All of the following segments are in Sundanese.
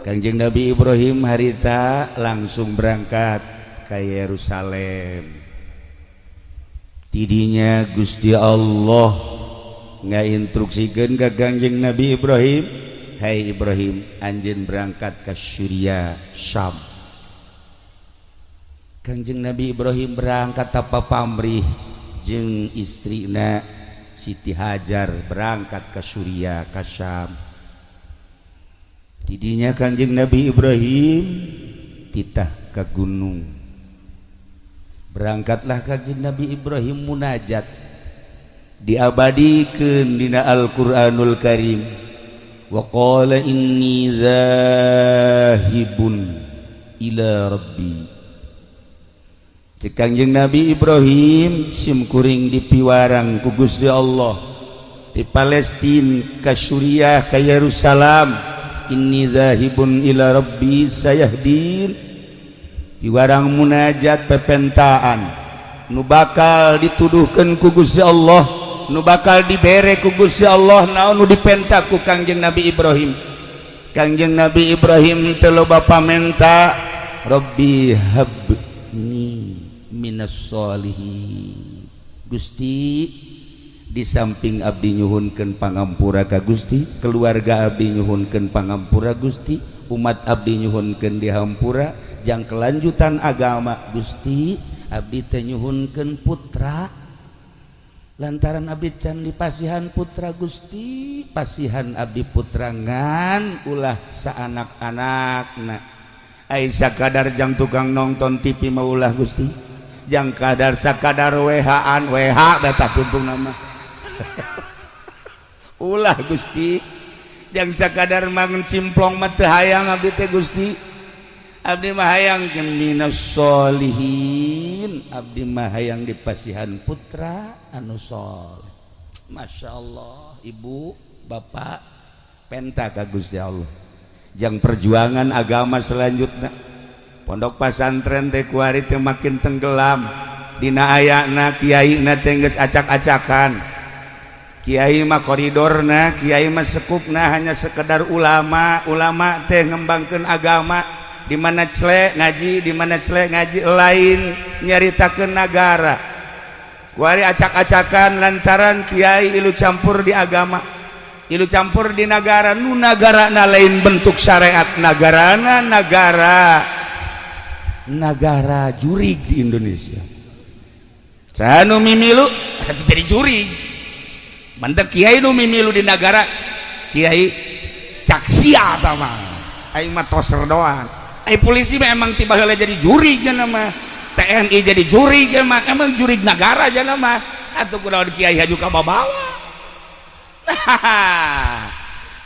Kangjeng Nabi Ibrahim harita langsung berangkat ke Yerusalem. Tidinya Gusti Allah ngainstruksikeun ka Kangjeng Nabi Ibrahim, "Hai Ibrahim, anjeun berangkat ke Syria, Syam." Kangjeng Nabi Ibrahim berangkat tanpa pamrih jeung istrina Siti Hajar berangkat ke Syria, ke Syam. Tidinya Kangjeng Nabi Ibrahim titah ke gunung. Berangkatlah Kangjeng Nabi Ibrahim munajat, diabadikeun dina Al-Qur'anul Karim. Wa qala inni zahibun ila rabbi. Cek Kangjeng Nabi Ibrahim, sim kuring dipiwarang ku Gusti Allah di Palestina ka Suriah ka Yerusalem, inni zahibun ila rabbi sayahdin. Piwarang munajat pepentaan nu bakal dituduhkeun ku Gusti Allah, nu bakal dibere ku Gusti Allah, naon nu dipenta ku Kangjeng Nabi Ibrahim. Kangjeng Nabi Ibrahim teu loba pamenta, Rabbi habni minas solihin. Gusti, di samping abdi nyuhunkeun pangampura ka Gusti, keluarga abdi nyuhunkeun pangampura Gusti, umat abdi nyuhunkeun dihampura jang kelanjutan agama Gusti, abdi teh nyuhunkeun putra lantaran abdi can dipasihan putra Gusti, pasihan abdi putra ngan ulah saanak-anakna. Ai sakadar jang tukang nonton TV mah ulah Gusti, jang kadar sakadar WH-an WH beta tuntung nama ulah Gusti, jang sakadar mangan simplong mah teu hayang abdi teh Gusti. Abdi mah hayang minas solihin, abdi mah hayang dipasihan putra anu soleh. Masya Allah, ibu bapak penta ka Gusti Allah jang perjuangan agama selanjutnya. Pondok pasantren teh kuari teh makin tenggelam dina ayana kiai na teh geus acak-acakan. Kiai mah koridorna, kiai mah sekupna hanya sekedar ulama. Ulama teh ngembangkeun agama, di mana celek ngaji, di mana celek ngaji, lain nyaritakeun nagara. Kuari acak-acakan lantaran kiai ilu campur di agama, ilu campur di nagara. Nu nagarana lain bentuk syariat, nagarana nagara nagara jurig di Indonesia. Saha nu mimilu jadi jurig. Mantep kiai nu mimilu di nagara, kiai caksia tama aing mah toser doang. Ai polisi mah emang tiba heula jadi jurig cenah mah, TNI jadi jurig mah, emang jurig nagara cenah mah. Atuh kunaon kiai haju ka babawa.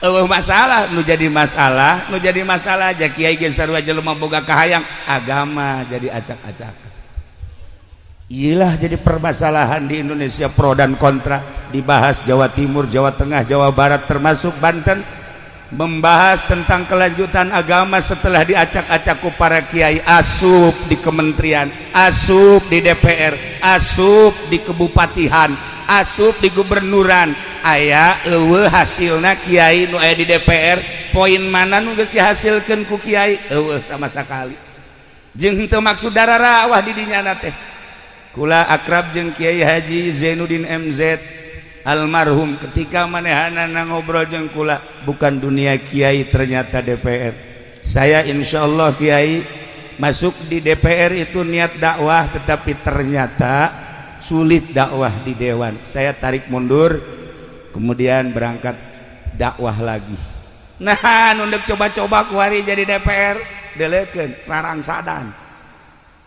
Eueuh masalah nu jadi masalah, nu jadi masalah aja kiai ge sarua jelema boga kahayang agama jadi acak-acakan. Iyalah jadi permasalahan di Indonesia, pro dan kontra dibahas Jawa Timur, Jawa Tengah, Jawa Barat termasuk Banten, membahas tentang kelanjutan agama setelah diacak-acak ku para kiai, asup di kementerian, asup di DPR, asup di kebupatihan, asup di gubernuran. Aya eueuh hasilna kiai nu aya di DPR, poin mana nu geus dihasilkeun ku kiai? Eueuh sama sekali. Jeung henteu maksud dararawah di dinya teh. Kula akrab jeung Kiai Haji Zainuddin MZ almarhum, ketika manehanana ngobrol jeung kula bukan dunia kiai ternyata DPR. Saya insyaallah kiai masuk di DPR itu niat dakwah, tetapi ternyata sulit dakwah di dewan. Saya tarik mundur, kemudian berangkat dakwah lagi. Nah, nunduk coba-coba kuari jadi DPR, delekeun rarangsadan.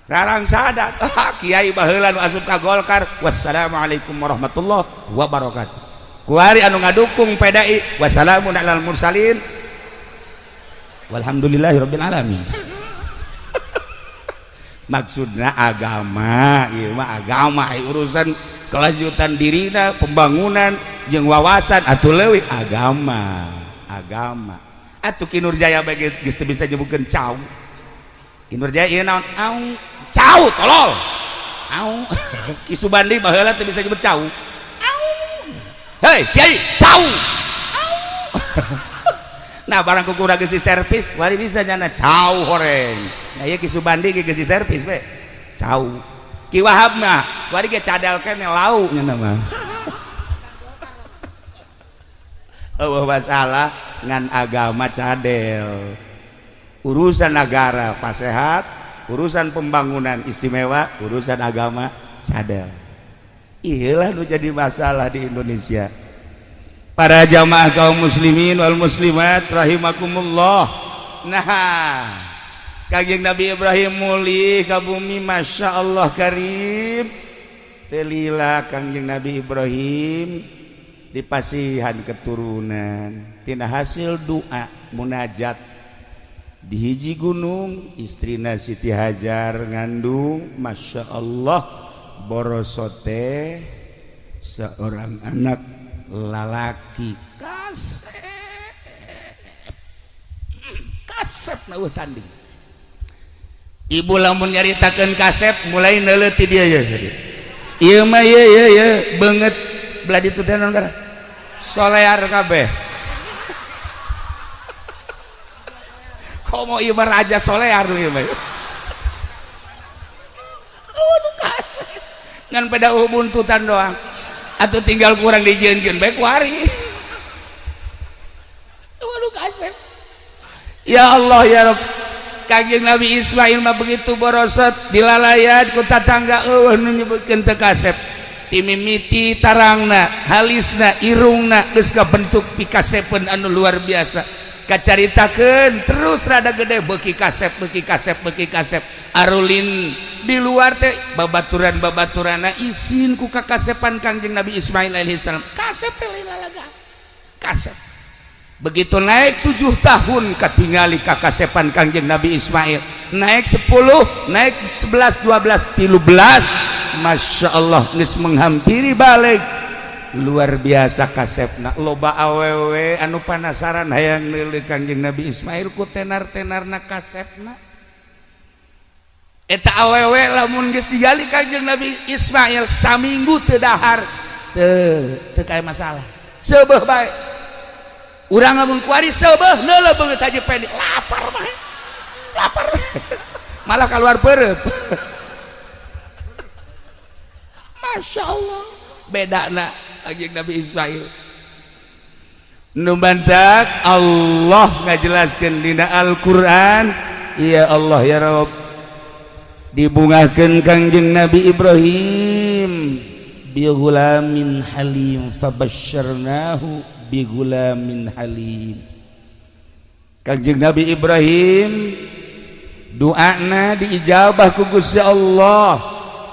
Rarangsadan. Kiai baheula nu asup ka Golkar, wassalamualaikum warahmatullahi wabarakatuh. Kuari anu ngadukung PDI, wassalamun alal mursalin walhamdulillahirabbil alamin. Maksudna agama, ieu mah agama, urusan kelanjutan dirina, pembangunan jeung wawasan atuh leuwih agama, agama. Atuh Ki Nurjaya bae geus teu bisa nyebutkeun cau. Ki Nurjaya ieu naon? Au, cau tolol. Au. Ki Subandi baheula teu bisa nyebut cau. Au. Hei, kiai, cau. Au. Nah barang ku kurang geus servis wari bisa nyana cau horeng. Nah ieu Ki Subandi ge geus servis we. Cau. Ki Wahab mah wari ge cadel keneh lau nyana mah. Eueuh masalah ngan agama cadel. Urusan negara pasehat, urusan pembangunan istimewa, urusan agama cadel. Iyalah nu jadi masalah di Indonesia. Para jamaah kaum muslimin wal muslimat rahimakumullah. Nah, Kangjeng Nabi Ibrahim mulih ka bumi, Masya Allah karim. Telila Kangjeng Nabi Ibrahim dipasihan keturunan tina hasil doa munajat di hiji gunung, istrina Siti Hajar ngandung, Masya Allah borosote seorang anak lalaki kasep kasep na tanding. Ibu lamun nyaritakeun kasep mulai neuleuti dia ya. Ieu mah ye ye ye beungeut belah ditu teh naon ngaran? Solear kabeh. Komo ieu mah raja solear ieu mah. Waduh kasep. Ngan pada buntutan doang. Atau tinggal kurang dijieunkeun bae kuari. Waduh kasep. Ya Allah ya Rabb. Kangjeng Nabi Ismail mah begitu borosot dilalayat ku tatangga eueuh nu nyebutkeun teu kasep. Timimiti tarangna, halisna, irungna geus kabentuk pikasepeun anu luar biasa. Kacaritakeun terus rada gede beuki kasep, beuki kasep, beuki kasep. Arulin di luar teh babaturan-babaturana isin ku kakasepan Kangjeng Nabi Ismail alaihissalam. Kasep teh lalaga. Kasep. Begitu naik 7 tahun katingali kakasepan Kangjeng Nabi Ismail. Naik 10, naik 11, 12, 13. Masya Allah geus menghampiri balik. Luar biasa kasepna. Loba awewe anu panasaran hayang neuleuh Kangjeng Nabi Ismail ku tenar-tenarna kasepna. Eta awewe lamun geus digali Kangjeng Nabi Ismail saminggu teu dahar teu teu kaya masalah. Seubeuh bae. Urang lamun kuari seubeuh neuleuh beungeut haji pendi lapar mah. Lapar. Malah keluar pereup. Masya Allah bedana Kangjeng Nabi Ismail. Nu bantak Allah ngajelaskeun dina Al-Qur'an, ya Allah ya Rabb, dibungahkeun Kangjeng Nabi Ibrahim bi ghulamin halim fabasyarnahu bi ghulamin halim. Kangjeng Nabi Ibrahim doana diijabah ku Gusti Allah,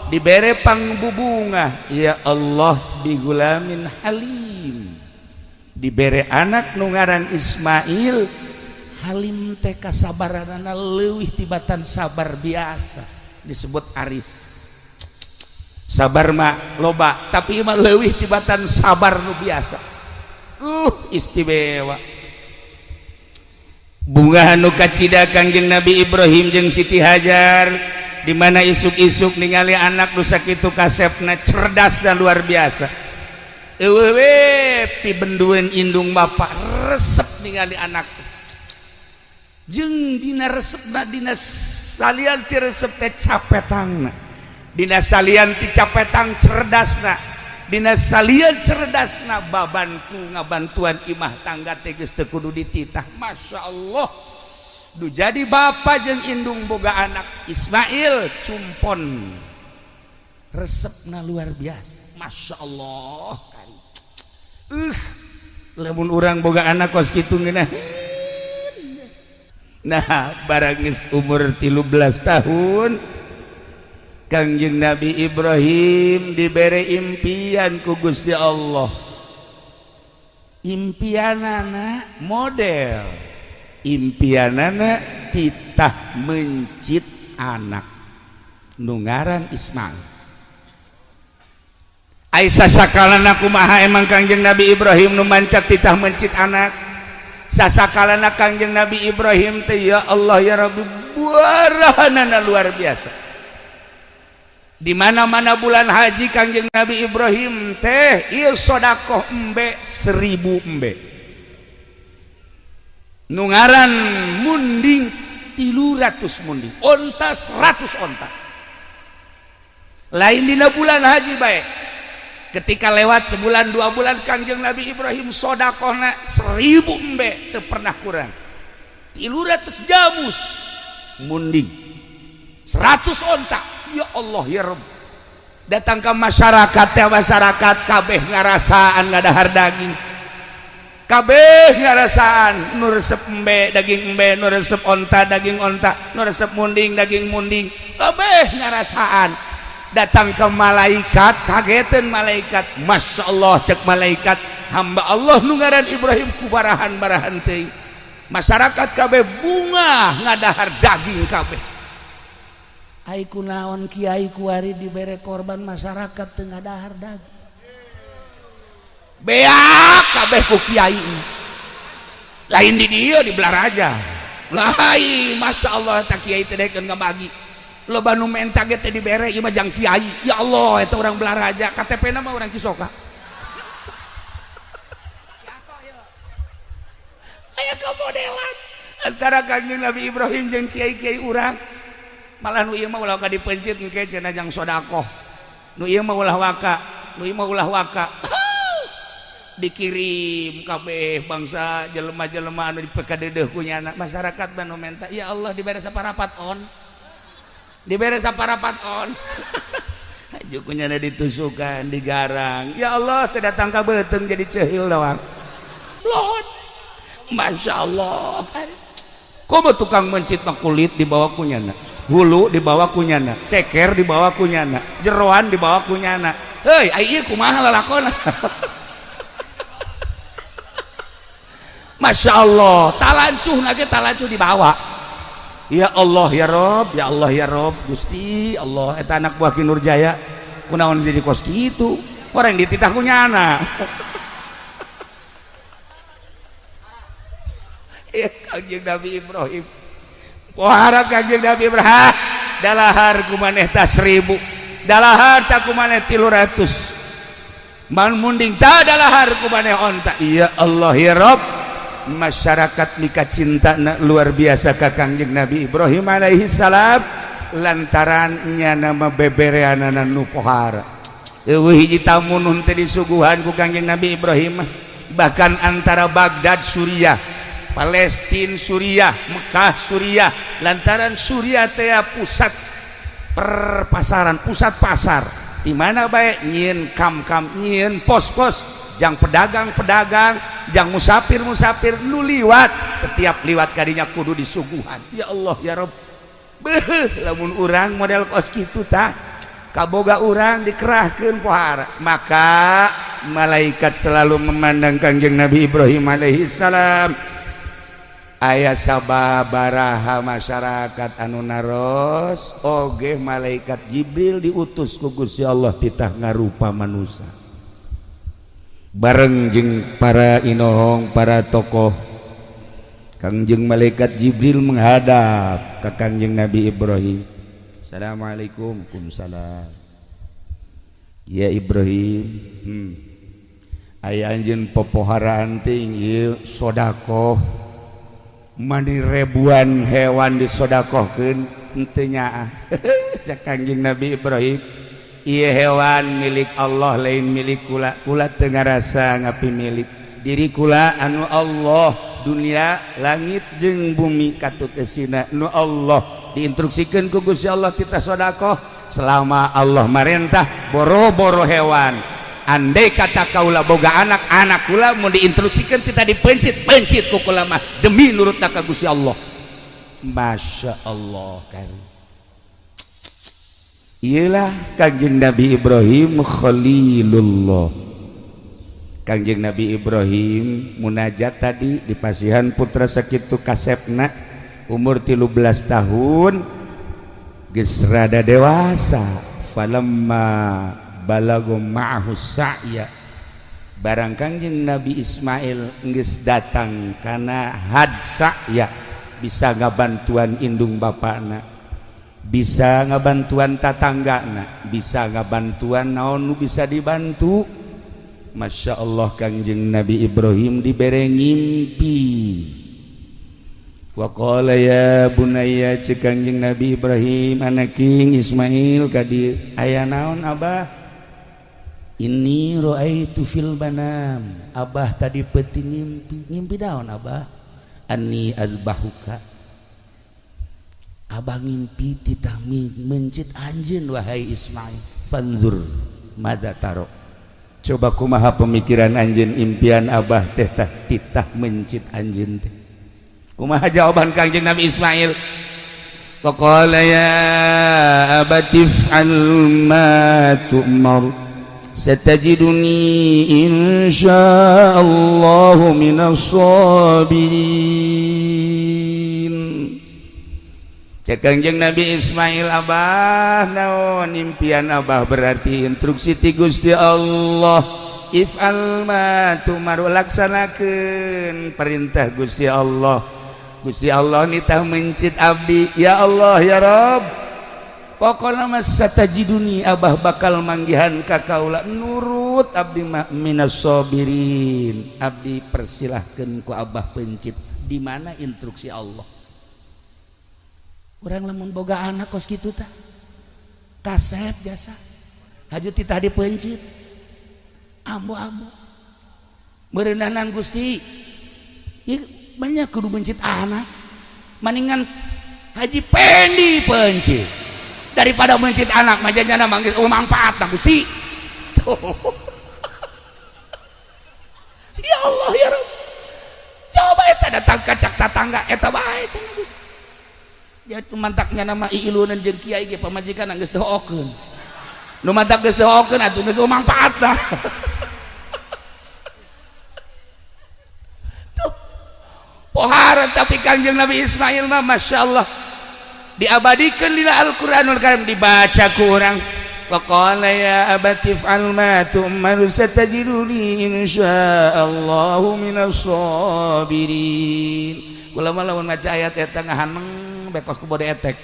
dibere pangbubungah ya Allah bi ghulamin halim, dibere anak nu ngaran Ismail. Halim teh kasabaranana leuwih tibatan sabar biasa, disebut aris. Sabar mah loba, tapi mah leuwih tibatan sabar nu biasa. Istimewa. Bunga anu kacida Kangjeng Nabi Ibrahim jeung Siti Hajar, di mana isuk-isuk ningali anak nu sakitu kasepna cerdas dan luar biasa. Eueuh we pibendueun indung bapak resep ningali anak. Jeung dina resepna dina salian ti resep teh capetangna. Dina salian ti capetang cerdasna. Dina salian cerdasna babantu ngabantuan imah tangga teh geus teu kudu dititah. Masya Allah. Du jadi bapa jeung indung boga anak Ismail cumpon resepna luar biasa. Masya Allah. Lamun urang boga anak kos kitu ngeunah. Nah, barang geus umur 13 tahun Kangjeng Nabi Ibrahim dibere impian ku Gusti Allah. Impianana model, impianana titah mencit anak nu ngaran Ismail. Aisyah sakalana kumaha emang Kangjeng Nabi Ibrahim nu mancak titah mencit anak? Sasakalana Kangjeng Nabi Ibrahim teh ya Allah ya Rabbi buarahanana luar biasa. Di mana-mana bulan haji Kangjeng Nabi Ibrahim teh ieu sedekah embe 1000 embe. Nu ngaran munding 300 munding, onta 100 onta. Lain dina bulan haji bae. Ketika lewat sebulan 2 bulan Kangjeng Nabi Ibrahim sodakohna 1000 embe teu pernah kurang. 300 jamus munding, 100 onta. Ya Allah ya Rabb. Datang ke masyarakat teh masyarakat kabeh ngarasaan ngadahar daging. Kabeh ngarasaan nu resep embe daging embe, nu resep onta daging onta, nu resep munding daging munding. Kabeh ngarasaan. Datang ke malaikat, kagetan malaikat. Masya Allah cek malaikat, hamba Allah nu ngaran Ibrahim kubarahan-barahan teuing. Masyarakat kabeh bunga ngadahar daging kabeh. Ai kunaon kiai kuari dibere korban masyarakat teu ngadahar daging. Beak kabeh ku kiai. Lain di dieu di Belaraja. Lain Masya Allah ta kiai teh daekeun ngabagi. Loba nu menta ge teh dibere ieu mah jang kiai. Ya Allah eta urang Belaraja, KTP-na mah urang Cisoka. Aya kamodelan antara Kangjeng Nabi Ibrahim jeung kiai-kiai urang. Malah nu ieu mah ulah ka dipencit engke cenah jang sedekah. Nu ieu mah ulah waka, nu ieu mah ulah waka. Dikirim kabeh bangsa jelema-jelema anu dipekadeudeeh ku nyana masyarakat mah nu menta, ya Allah dibere saparapat on. Dibere saparapat on. Haju ku nyana ditusukan, digarang. Ya Allah teu datang ka beuteung jadi ceuhil doang. Lohon. Masya Allah. Komo tukang mencit mah kulit dibawa ku nyana, hulu dibawa ku nyana, ceker dibawa ku nyana, jeroan dibawa ku nyana. Heuy, ai ieu kumaha lalakona? Masya Allah, talancuh nage talancuh dibawa. Ya Allah ya Rob, ya Allah ya Rob, Gusti Allah eta anak buah Ki Nurjaya kunaon jadi kos kitu? Orang dititah ku nyana. Ya Kangjeng Nabi Ibrahim. Pohara Kangjeng Nabi Ibrahim, dalahar ku maneh ta 1000, dalahar ta ku maneh 300. Man munding ta dalahar ku maneh onta. Ya Allah ya Rob. Masyarakat mika cinta luar biasa ka Kangjeng Nabi Ibrahim alaihi salam lantaran nyana mah bebereanana nu pohara. Eueuh hiji tamu nu teu disuguhan ku Kangjeng Nabi Ibrahim, bahkan antara Baghdad Suriah, Palestina Suriah, Mekah Suriah, lantaran Suriah teh pusat perpasaran, pusat pasar. Di mana bae nyieun kam-kam, nyieun pos-pos jang pedagang-pedagang, jang musafir-musafir nu liwat, setiap liwat kadinya kudu disuguhan. Ya Allah ya Rob. Beuh, lamun urang model kos kitu tah, kaboga urang dikerahkeun pohara. Maka malaikat selalu memandang Kangjeng Nabi Ibrahim alaihi salam. Aya sababaraha masyarakat anu naros oge malaikat Jibril diutus ku Gusti Allah titah ngarupa manusia. Bareng jeung para inohong, para tokoh, Kangjeng malaikat Jibril menghadap ka Kangjeng Nabi Ibrahim. Assalamualaikum. Waalaikumsalam. Ya Ibrahim, aya anjeun popoharaan teh ieu sedekah mani ribuan hewan disodakohkeun henteu nyaah. Cak Kangjeng Nabi Ibrahim, ieu hewan milik Allah lain milik kula. Kula teu ngarasa ngapi milik diri kula anu Allah, dunia langit jeung bumi katut eusina nu Allah. Diinstruksikeun ku Gusti Allah kita sodakoh selama Allah marentah boro-boro hewan. Andai kata kaula boga anak, anak kula mau diinstruksikan kita dipencit-pencit ku kula mah demi nurut ka Gusti Allah. Masya Allah kan. Iyalah Kangjeng Nabi Ibrahim Khalilullah. Kangjeng Nabi Ibrahim munajat tadi di pasihan putra sakitu kasepna umur 13 tahun geus rada dewasa. Falamma balago ma'ahu sa'ya, barang Kangjeng Nabi Ismail geus datang kana had sa'ya, bisa ngabantuan indung bapana, bisa ngabantuan tatanggana, bisa ngabantuan naon nu bisa dibantu. Masya Allah Kangjeng Nabi Ibrahim dibere ngimpi. Wa qala ya bunayya ceuk Kangjeng Nabi Ibrahim anaking Ismail ka dieu aya naon abah? Inni ra'aitu fil manam. Abah tadi peuting ngimpi. Ngimpi naon abah? Anni azbahuka. Abah ngimpi titah mencit anjeun wahai Ismail. Fanzur madza taro. Coba kumaha pemikiran anjeun impian abah teh tah titah mencit anjeun teh. Kumaha jawaban Kangjeng Nabi Ismail? Faqala ya abati if'al ma tu'mar satajiduni insyaallahu minas sabirin. Cek Kangjeng Nabi Ismail abah naon impian abah berarti instruksi ti Gusti Allah if'al ma tu'mar laksanakeun perintah Gusti Allah. Gusti Allah nitah mencit abdi ya Allah ya Rabb pokona mah satajiduni abah bakal manggihan ka kaula nurut abdi mah minas sabirin. Abdi persilahkeun ku abah pencit. Di mana instruksi Allah? Urang lamun boga anak kos kitu tah kasep biasa haju titah dipencit ambo-ambo meureunahnan Gusti ieu banyak kudu mencit anak maningan Haji Pendi pencit daripada mencit anak majanya manggil oh manfaat nah Gusti. Ya Allah ya Rabb coba eta datang ka cak tatangga eta bae cenah Gusti dia mantaknya nama iilunan jeung kiai ge pamajikan geus doakeun nu mantak geus doakeun atuh geus manfaat lah. Pohara tapi Kangjeng Nabi Ismail mah Masya Allah diabadikan dina Al-Qur'anul Karim dibaca ku urang waqala ya abati if'al ma tu'maru satajiduni insyaallahu minas sabirin. Kula mah lamun maca ayat eta ngahaneng bekos ku bode etek.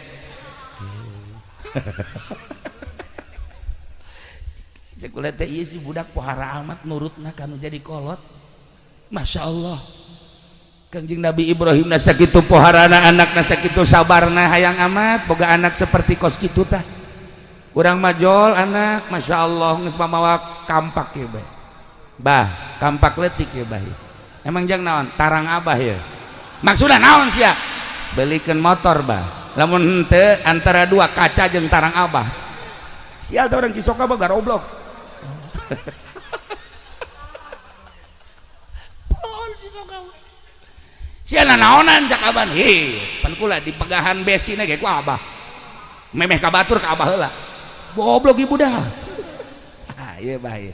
Cek kula teh ieu si budak pohara amat nurutna kanu jadi kolot. Masya Allah Kangjeng Nabi Ibrahim na sakitu poharana anakna sakitu sabarna hayang amat boga anak seperti kos kitu tah. Urang majol anak Masya Allah geus mamawa kampak ieu bae. Bah, kampak leutik ieu bah. Emang jang naon? Tarang abah ieu. Maksudna naon sia? Belikeun motor bah. Lamun henteu antara dua kaca jeung tarang abah. Sial tah urang Cisoka mah garoblok. Pol Cisoka. Sia nanaonan cak aban hi pan kula dipegahan besina ge ku abah memeh ka batur ka abah heula goblok ibu dah. Ah ieu bae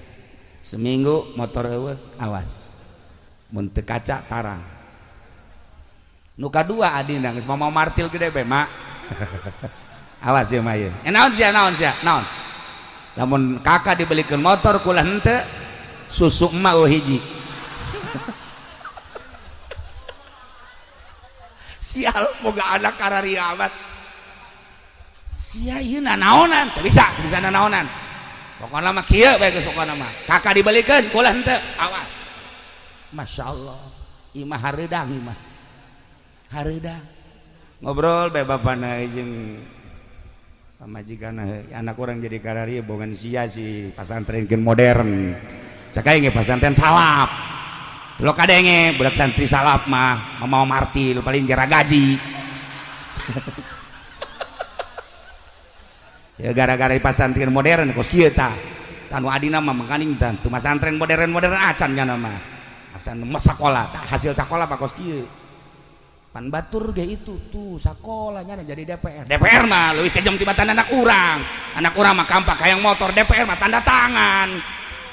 seminggu motor eueuh awas mun teu kaca tarang nu kadua adina geus mau martil gede bae mak. Awas ieu mah ieu naon sia naon sia naon lamun kakak dibelikeun motor kula henteu susu emak eueuh hiji. Sial boga anak karari amat sia ieu nanaonan teu bisa bisa nanaonan pokona mah kieu bae geus pokona mah kakak dibalikeun kula henteu awas. Masya Allah ieu mah hareudang ieu mah hareudang ngobrol bae bapana jeung pamajikanna anak urang jadi karari bongan sia si pasantren modern cak ge pasantren salaf lo kadenge budak santri salaf mah mau martil paling jera gaji. Ya gara-gara pasantren modern kos kieu tah tanu adina mah makaning tah teu masantren modern-modern acan nya mah acan mah sakola tah hasil sakola mah kos kieu pan batur ge itu tuh sakolanya jadi DPR. DPR mah leuwih kejam tibatan anak urang mah kampak hayang motor DPR mah tanda tangan.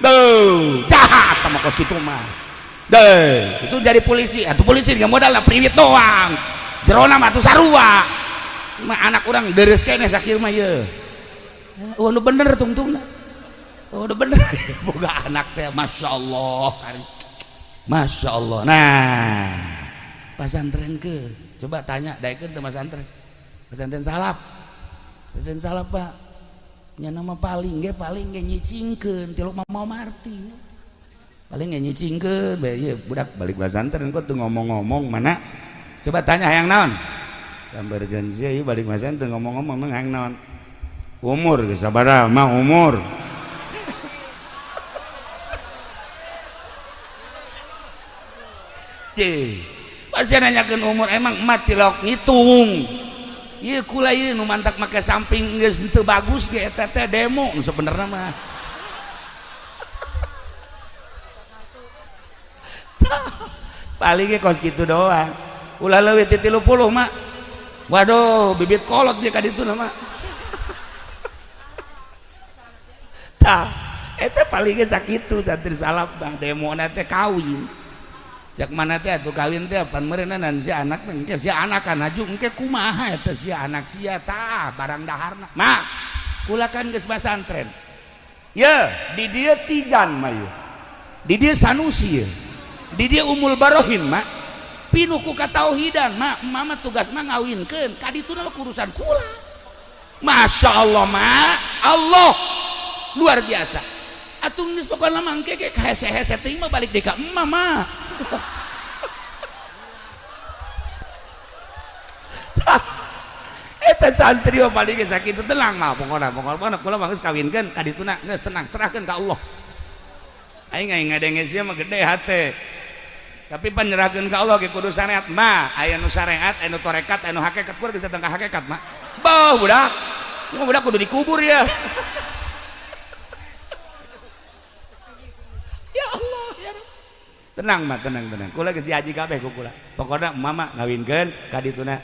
Duh jahat mah kos kitu mah. Deh, itu jadi polisi, atau polisi nggak modal lah priwit doang. Jerona mah tuh sarua. Mah anak orang deres keneh sakieu mah ye. Oh, nu bener tungtungna. Oh, nu bener. Boga anak teh Masya Allah. Masya Allah. Nah, pasantren ke. Coba tanya daekeun teu pasantren. Pasantren salaf. Pasantren salaf, Pak. Nya nama paling ge nyicingkeun tilok mau marti. Paling nyicingkeun bae ieu budak balik pasantren kok teu ngomong-ngomong mana Coba tanya hayang naon? Sambarkeun sia ieu balik masan teu ngomong-ngomong hayang naon? Umur geus sabaraha mah umur. Cih, pasti nanyakeun umur emang emak tilok ngitung. Ieu kula ieu nu mantak make samping geus teu bagus ge eta teh demo nu sebenarna mah. Paling ge kos kitu doang. Ulah leuwih ti 30 mak. Waduh, bibit kolot dia ka ditu mah. Tah, eta paling ge sakitu santri salaf bang demona teh kawin. Cak mana teh atuh kawin teh pan meureunna si anak teh engke si anak kan haju engke kumaha eta si anak sia tah barang daharna. Mak, kula kan geus pasantren. Ye, di dieu Tijan mah ye. Di dieu Sanusi ye. Di dieu Umul Barohin mak. Pinuh ku katauhidan mak, mama tugas mah ngawinkeun ka dituna mah urusan kula. Masya Allah mak, Allah luar biasa. Atuh geus pokona mah engke ge hese-hese teuing mah balik deui ka emak mah. Eta santri mah paling geus sakitu tenang mah pokona pokona kula mah geus kawinkeun ka dituna geus tenang serahkeun ka Allah. Aing aing ngadenge sia mah gede hate. Tapi penyerahkeun ka Allah ge kudu syariat mah, aya nu syariat, aya nu tarekat, aya nu hakikat, kudu geus datang ka hakikat mah. Bah budak, ieu budak kudu dikubur ya. Ya Allah ya Rabb. Tenang mah, tenang tenang. Kula geus diaji kabeh ku kula. Pokona mama ngawinkeun ka dituna.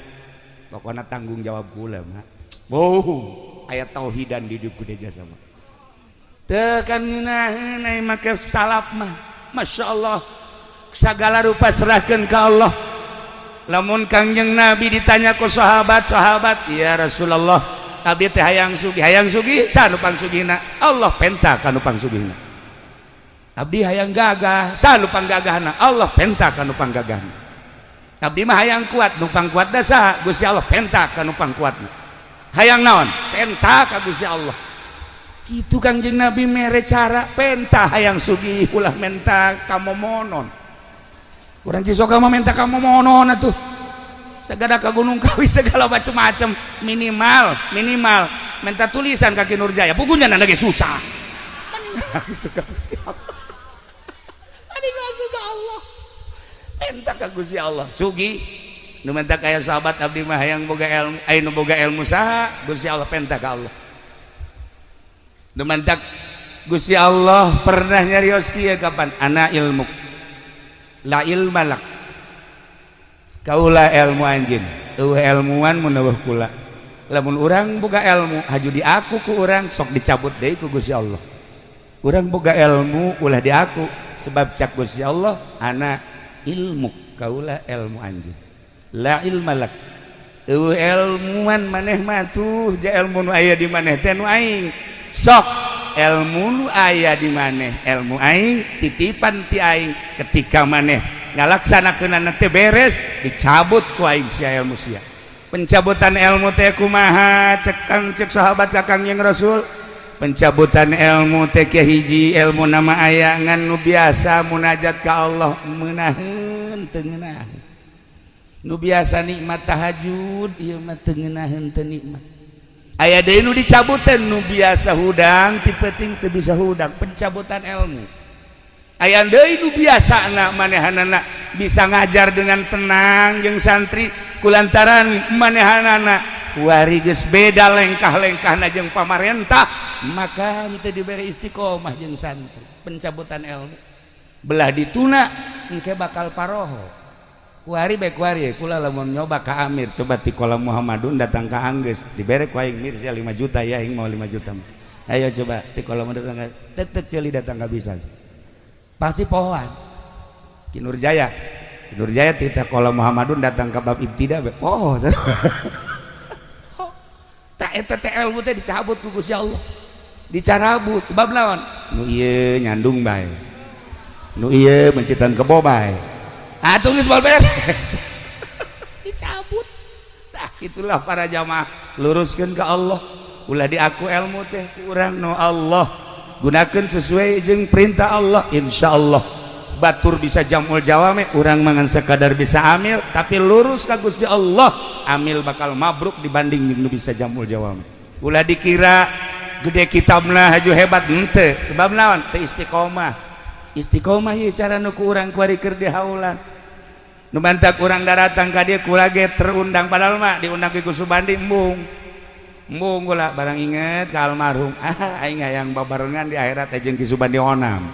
Pokona tanggung jawab kula mah. Oh, aya tauhidan di dieu kudu jasa mah. Teu kan ngeunaheun ai make salaf mah. Masya Allah. Segala rupa serahkan ke Allah. Lamun Kangjeng Nabi ditanya ku sahabat-sahabat, ya Rasulullah, abdi teh hayang sugih saha nu pangsugihna? Allah penta ka nu pangsugihna. Abdi hayang gagah, saha nu panggagahna? Allah penta ka nu panggagahna. Abdi mah hayang kuat, nu pangkuatna saha? Gusti Allah penta ka nu pangkuatna. Hayang naon? Penta ka Gusti Allah. Kitu Kangjeng Nabi mere cara penta hayang sugih ulah menta kamomonon. Urang Cisoka mah minta kamu monon atuh. Segala ka Gunung Kawi segala macam-macam minimal minimal minta tulisan ka Ki Nurjaya. Pugunya lagi susah. Suka Gusti Allah. Adi suka Allah. Minta ka Gusti Allah. Sugi nu minta kaya sahabat abdi mah hayang boga ilmu, aya nu boga ilmu saha? Gusti Allah penta ka Allah. Nu minta Gusti Allah pernah nyarios kieu kapan? Ana ilmu. La ilma lak kaula ilmu anjin eueuh ilmuan mun eueuh kula lamun urang boga ilmu haju diaku ku urang sok dicabut deui ku Gusti Allah. Urang boga ilmu ulah diaku sebab cak Gusti Allah ana ilmu kaula ilmu anjin la ilma lak eueuh ilmuan maneh mah tuh ja ilmu nu aya di maneh teh nu aing sok ilmu nu aya di maneh ilmu aing titipan ti aing ketika maneh ngalaksanakeunana teh beres dicabut ku aing sia ilmu sia. Pencabutan ilmu teh kumaha cek kang cek sahabat ka Kangjeng Rasul? Pencabutan ilmu teh kieu hiji ilmu nama aya ngan nu biasa munajat ka Allah meunaheun teu ngeunaheun. Nu biasa nikmat tahajud ieu mah teu ngeunaheun teu nikmat. Aya deui nu dicabutan nu biasa hudang ti peuting teu bisa hudang pencabutan ilmu. Aya deui nu biasana manehanana bisa ngajar dengan tenang jeung santri kulantaran manehanana wari geus beda lengkah-lengkahna jeung pamarentah maka teu dibere istiqomah jeung santri pencabutan ilmu. Belah dituna engke bakal paroho. Kuari bae kuari kula lamun nyoba ka Amir coba ti kolam Muhammadun datang ka Anggeus dibere ku aing mir sia 5 juta ya aing mau 5 juta. Ayo coba ti kolam datang ka tetet ceuli datang ka bisa. Pasti pohoan. Ki Nurjaya. Ki Nurjaya ti kolam Muhammadun datang ka bab ibtida bae poho. Tak eta teh ilmu teh dicabut ku Gusti Allah. Dicarabut sebab lawan nu ieu nyandung bae. Nu ieu mencitan kebo bae. Atuh geus beres. Dicabut. Tah itulah para jamaah luruskeun ka Allah. Ulah diaku ilmu teh ku urang nu Allah. Gunakeun sesuai jeung perintah Allah insyaallah. Batur bisa jamul jawame, urang mangan sekadar bisa amil tapi lurus ka Gusti Allah, amil bakal mabruk dibanding nu bisa jamul jawame. Ulah dikira gede kitabna haju hebat, henteu, sebab naon? Teu istiqomah. Istiqomah ieu cara nu ku urang kuari keur dihaulan. Nu mantak urang daratang ka dieu kula ge terundang, padahal mah diundang ku Subandi embung. Embung kula barang inget ka almarhum. Ah, aing hayang babarengan di akhirat jeung Ki Subandi Onam.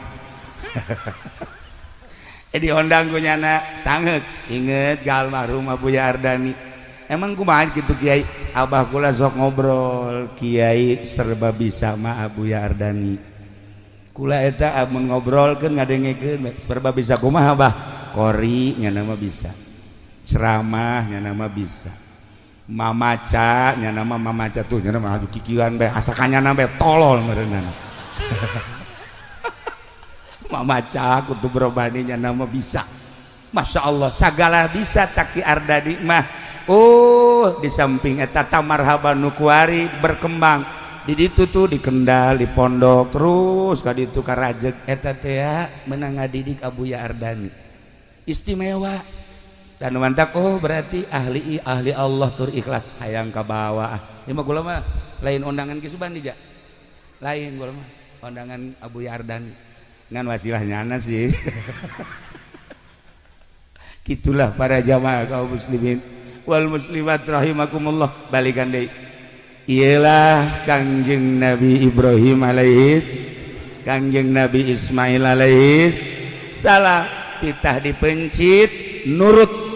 Diondang ku nyana sangeuk inget ka almarhum Abuya Ardani. Emang kumaha kitu Kiai? Abah kula sok ngobrol, Kiai serba bisa mah Abuya Ardani. Kula eta amun ngobrolkeun ngadengekeun serba bisa kumaha Abah? Kori nyana mah bisa. Ceramah nyana mah bisa. Mamaca nyana mah mamaca tuh nyana mah kikieuan bae asa ka nyana bae tolol meureunana. Mamaca kutub robani nyana mah bisa. Masya Allah sagala bisa Taki Ardani mah. Oh di samping eta tamarhaban nu kuari berkembang di ditu tuh di Kendal di pondok terus ka ditu ka Rajeg eta teh meunang ngadidik Abuya Ardani istimewa. Dan mantak oh berarti ahli ahli Allah tur ikhlas hayang ka bawah. Ieu mah kula mah lain undangan Ki Subandi ja. Lain kula mah undangan Abuya Ardani. Ngan wasilah nyana sih. Gitulah para jamaah kaum muslimin wal muslimat rahimakumullah. Balikan deui. Iyalah Kangjeng Nabi Ibrahim alaihis, Kangjeng Nabi Ismail alaihis salam, titah dipencit nurut.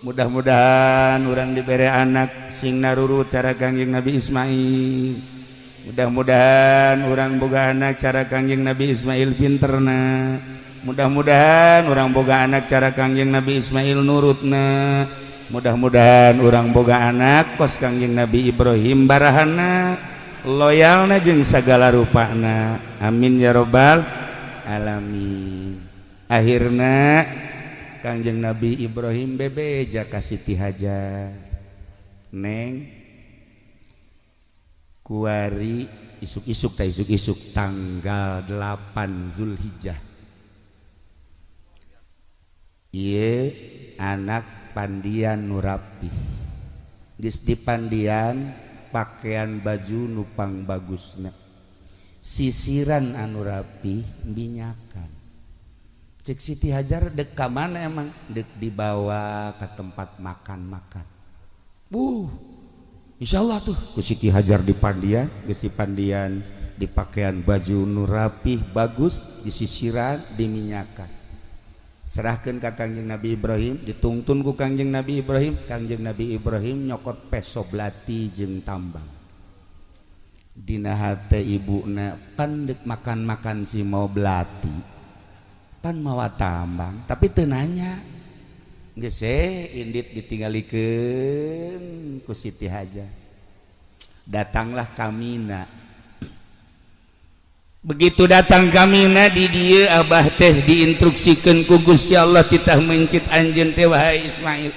Mudah-mudahan urang dibere anak sing narurut cara Kangjeng Nabi Ismail. Mudah-mudahan urang boga anak cara Kangjeng Nabi Ismail pinterna. Mudah-mudahan urang boga anak cara Kangjeng Nabi Ismail nurutna. Mudah-mudahan urang boga anak kos Kangjeng Nabi Ibrahim barahana, loyalna jeung sagala rupana. Amin ya robbal alamin. Akhirna Kangjeng Nabi Ibrahim bebeja ka Siti Hajar. Neng, kuari isuk-isuk ta isuk-isuk tanggal 8 Zulhijjah. Ieu anak pandian nu rapih. Geus dipandian pakaian baju nupang bagusna. Sisiran anu rapih minyakan. Cek Siti Hajar dek ka mana emang? Dek dibawa ke tempat makan-makan. Insyaallah tuh ku Siti Hajar dipandian, geus dipandian, dipakaian baju nu rapih bagus, disisiran, diminyakan. Serahkeun ka Kangjeng Nabi Ibrahim, ditungtun ku Kangjeng Nabi Ibrahim, Kangjeng Nabi Ibrahim nyokot peso belati jeung tambang. Dina hate ibuna pan deuk makan-makan si mau belati, pan mawa tambang, tapi teu nanya. Geus indit ditinggalikeun ku Siti Hajar. Datanglah Kamina. Begitu datang Kamina di dieu abah teh diinstruksikeun ku Gusti Allah titah mencit anjeun teh wahai Ismail.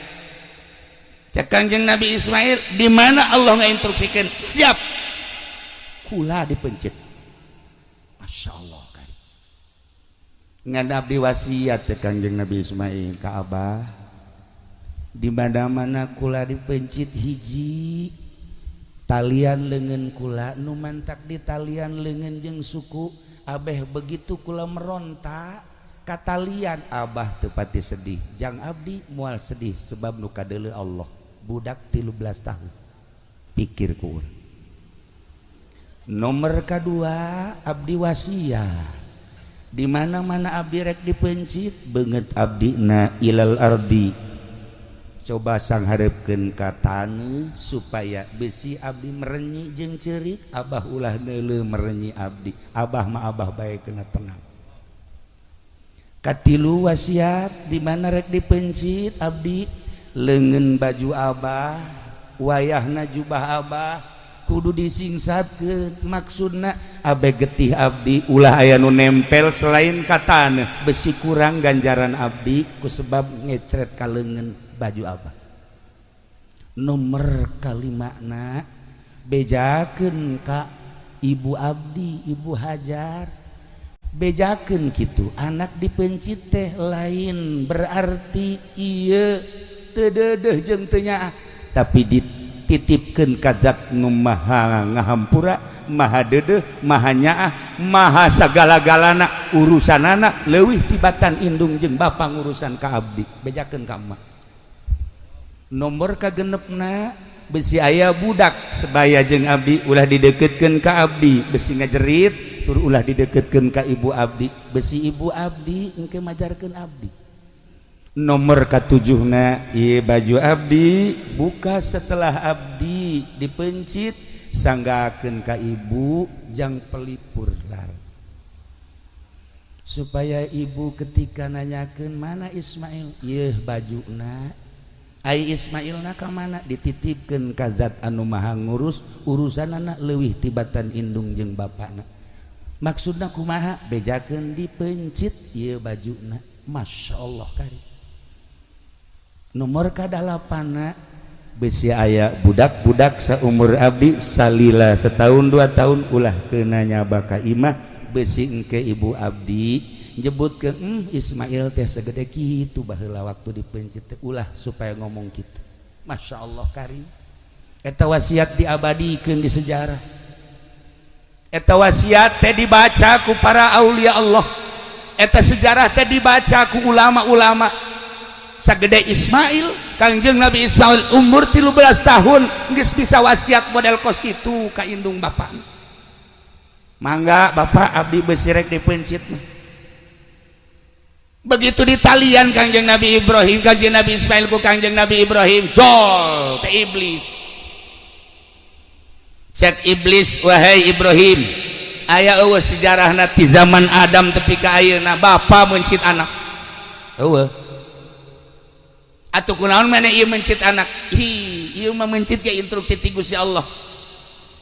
Cek Kangjeng Nabi Ismail, di mana Allah ngainstruksikeun? Siap. Kula dipencit. Masya Allah kan. Ngan abdi wasiat cek Kangjeng Nabi Ismail ka abah. Di mana-mana kula dipencit hiji talian leungeun kula nu mantak di talian leungeun jeung suku abeh begitu kula meronta ka talian abah teu pati sedih jang abdi moal sedih sebab nu kadeuleu Allah budak 13 tahun pikir ku urang. Nomor kedua abdi wasiat di mana-mana abdi rek dipencit beungeut abdi na ilal ardi coba sangharepkeun ka taneuh supaya besi abdi merenyi jeung ceurik abah ulah neuleuh merenyi abdi abah mah abah bae kena tenang. Katilu wasiat di mana rek dipencit abdi leungeun baju abah wayahna jubah abah kudu disingsatkeun maksudna abe getih abdi ulah aya nu nempel selain ka taneuh besi kurang ganjaran abdi ku sebab ngecret ka leungeun baju abah. Nomor kalimana bejakeun ka ibu abdi ibu Hajar Bejakeun kitu anak dipencit teh lain berarti ieu teu deudeuh jeung teu nyaah, tapi dititipkeun ka zat nu maha ngahampura, maha deudeuh, maha nyaah, maha sagala-galana urusanana leuwih tibatan indung jeung bapa ngurusan ka abdi. Bejakeun ka emak. Nomor kagenepna besi aya budak sebaya jeung abdi ulah dideketkeun ka abdi, besi ngajerit tur ulah dideketkeun ka ibu abdi, besi ibu abdi engke majarkeun abdi. Nomor katujuhna ieu baju abdi buka setelah abdi dipencit sanggakeun ka ibu jang pelipur lar, supaya ibu ketika nanyakeun mana Ismail, ieu bajuna. Ai Ismailna ka mana dititipkeun ka zat anu maha ngurus urusanana leuwih tibatan indung jeung bapana. Maksudna kumaha? Bejakeun dipencit ieu bajuna. Masya Allah kari. Nomor kadalapana besi aya budak-budak saumur abdi salila setahun 2 tahun ulah keuna nyaba ka imah, besi engke ibu abdi nyebutkeun Ismail teh segede kitu baheula waktu dipencit teh, ulah supaya ngomong kitu. Masya Allah kari. Eta wasiat diabadikeun di sejarah. Eta wasiat teh dibaca ku para aulia Allah. Eta sejarah teh dibaca ku ulama-ulama. Sagede Ismail, Kangjeng Nabi Ismail umur 13 tahun geus bisa wasiat model kos kitu ka indung bapak. Mangga bapak abdi besi rek dipencit mah. Begitu ditalian Kangjeng Nabi Ibrahim, Kangjeng Nabi Ismail ku Kangjeng Nabi Ibrahim, jol teh iblis. Cek iblis, wahai Ibrahim, aya eueuh sejarahna ti zaman Adam tepi ka ayeuna bapa mencit anak. Eueuh. Atuh kunaon maneh ieu mencit anak? Hi, ieu mah mencit ya instruksi ti Gusti Allah.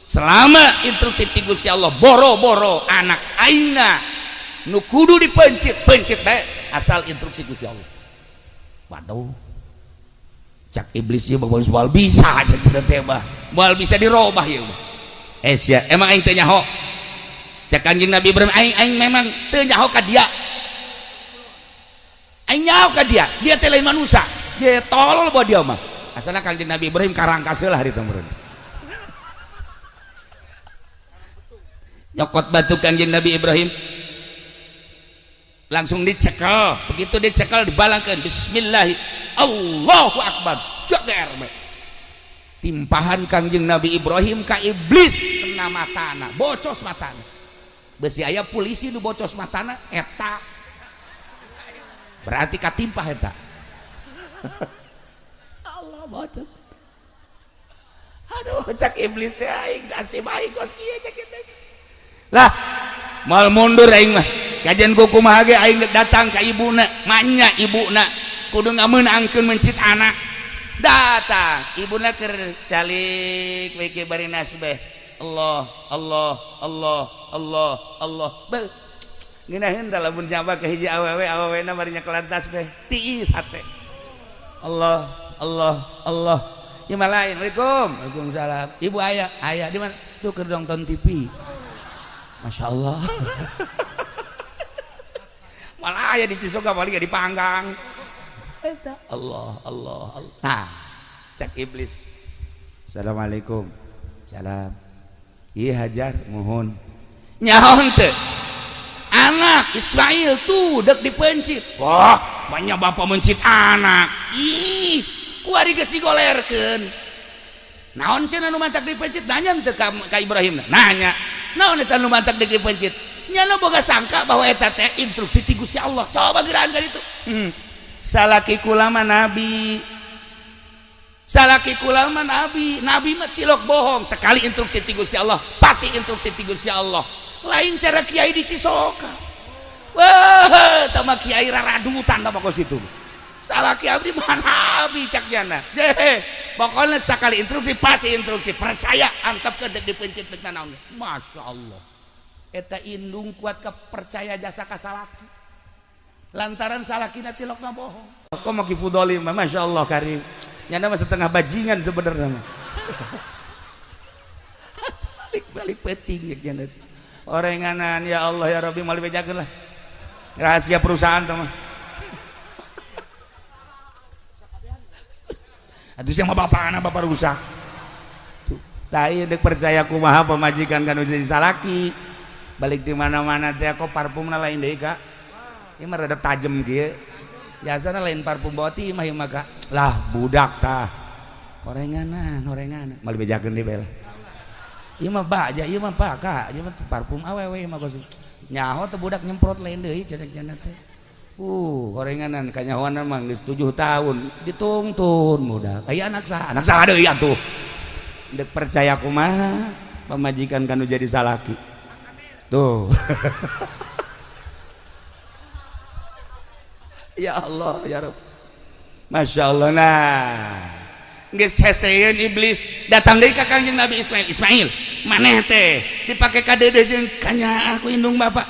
Selama instruksi ti Gusti Allah boro-boro anak aingna nu kudu dipencit, pencit bae asal instruksi Gusti Allah. Waduh. Cak iblis ieu mah moal bisa cenah teh mah. Moal bisa dirobah ieu mah. Eh sia, emang aing teu nyaho. Cak Kanjeng Nabi Ibrahim aing memang teu nyaho ka dia. Aing nyaho ka dia, dia teh lain manusia. Dia tolol buat dia mah. Asalna Kanjeng Nabi Ibrahim karangkas heula hari teh meureun. Nyokot batu Kanjeng Nabi Ibrahim langsung dicekel, begitu dicekel dibalangkeun bismillah Allahu akbar. Jager bae. Timpahan Kangjeng Nabi Ibrahim ka iblis kena matana, bocos matana. Besi aya polisi nu bocos matana eta. Berarti katimpah eta. Allah bocos. Aduh cak iblis teh aing nasib aing kos kieu cak eta. Lah moal mundur aing mah. Kajian ku kumaha ge aing datang ka ibuna, manya ibuna kudu ngameunangkeun mencit anak. Datang ibuna keur calik we ke bari nasbeh. Allah Allah Allah Allah Allah. Beuh. Ngeunaheun da lamun nyaba ka hiji awewe, awewena bari nyekelan tasbeh. Tiis hate. Allah Allah Allah. Ieu mah lain. Waalaikum. Waalaikumsalam. Ibu aya, aya di mana? Tuh keur nonton TV. Masya Allah. Malah aya di Cisoka paling dipanggang. Eta Allah Allah Allah. Nah, cek iblis. Assalamualaikum. Salam. Ieu hajar mohon. Nyaho teu? Anak Ismail tuh dek dipencit. Wah, banyak bapak mencit anak. Ih, kuari geus digolerkeun. Naon cenah nu mantak dipencit? Nanya teu ka Ibrahim. Nanya. Naon eta nu mantak dipencit? Nyana boga sangka bahwa eta teh instruksi ti Gusti Allah. Coba gerakan ka ditu. Salaki kula mah nabi. Salaki kula mah nabi. Nabi mah tilok bohong. Sekali instruksi ti Gusti Allah, pasti instruksi ti Gusti Allah. Lain cara kiai di Cisoka. Wah, tama kiai raradutan tama kos kitu. Salaki abdi mah nabi cak nyana. Deh, pokoknya sekali instruksi pasti instruksi. Percaya antep ke dek dipencit dek nanaon. Masya Allah. Eta indung kuat kepercaya jasa ka salaki. Lantaran salakina tilokna bohong. Kok mau kifudoli mah Masya Allah karim. Nyana mah setengah bajingan sebenarnya mah. Balik-balik peting ya nyana. Orenganan ya Allah ya Rabbi moal dibejakeun lah. Rahasia perusahaan teh mah. Atuh sia mah bapana bapak rusak. Tuh, tah ieu deuk percaya kumaha pamajikan kan jadi salaki. Balik di mana-mana teh kok parfumna lain deui Kak. Ieu mah rada tajem kieu. Biasana lain parfum boti mah ieu mah Kak. Lah budak tah. Orenganan, orenganan. Moal dibejakeun deui bae lah. Ieu mah baja, ieu mah Pak Kak, ieu mah parfum awewe ieu mah kos. Nyaho teh budak nyemprot lain deui cenah teh. Orenganan kanyahoan mah geus 7 tahun ditungtun budak. Aya anak saha deui atuh. Deuk percaya kumaha pamajikan kanu jadi salaki. Tuh. Ya Allah ya Rabb. Masya Allah nah. Geus heseun iblis datang deui ka Kangjeng Nabi Ismail. Ismail, maneh teh dipake kadeudeung jeung kanyaah ku indung bapak.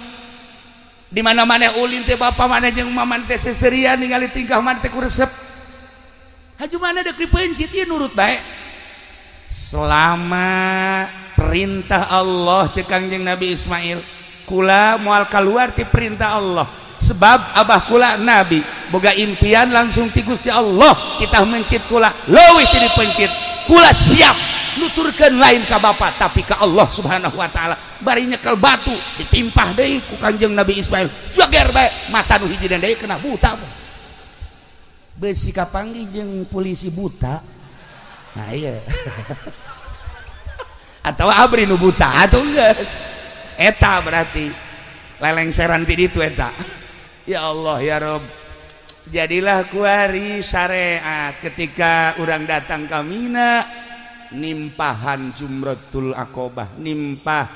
Di mana-mana ulin teh bapak maneh jeung maman teh seserian ningali tingkah maneh teh ku resep. Haju mana deuk dipeuncit ieu nurut bae. Selama perintah Allah cek Kangjeng Nabi Ismail, kula moal kaluar ti perintah Allah. Sebab abah kula nabi boga impian langsung ti Gusti Allah kita mencit kula leuwih ti dipencit kula siap nuturkeun lain ka bapa tapi ka Allah Subhanahu wa taala. Bari nyekel batu ditimpah deui ku Kangjeng Nabi Ismail jager bae mata nu hiji deui kena buta beusi kapanggih jeung polisi buta. Nah iya atau abri nu buta atuh geus eta berarti lelengseran ti ditu eta. Ya Allah ya Rob, jadilah kuari syariat ketika orang datang ke Mina nimpahan jumratul akobah, nimpah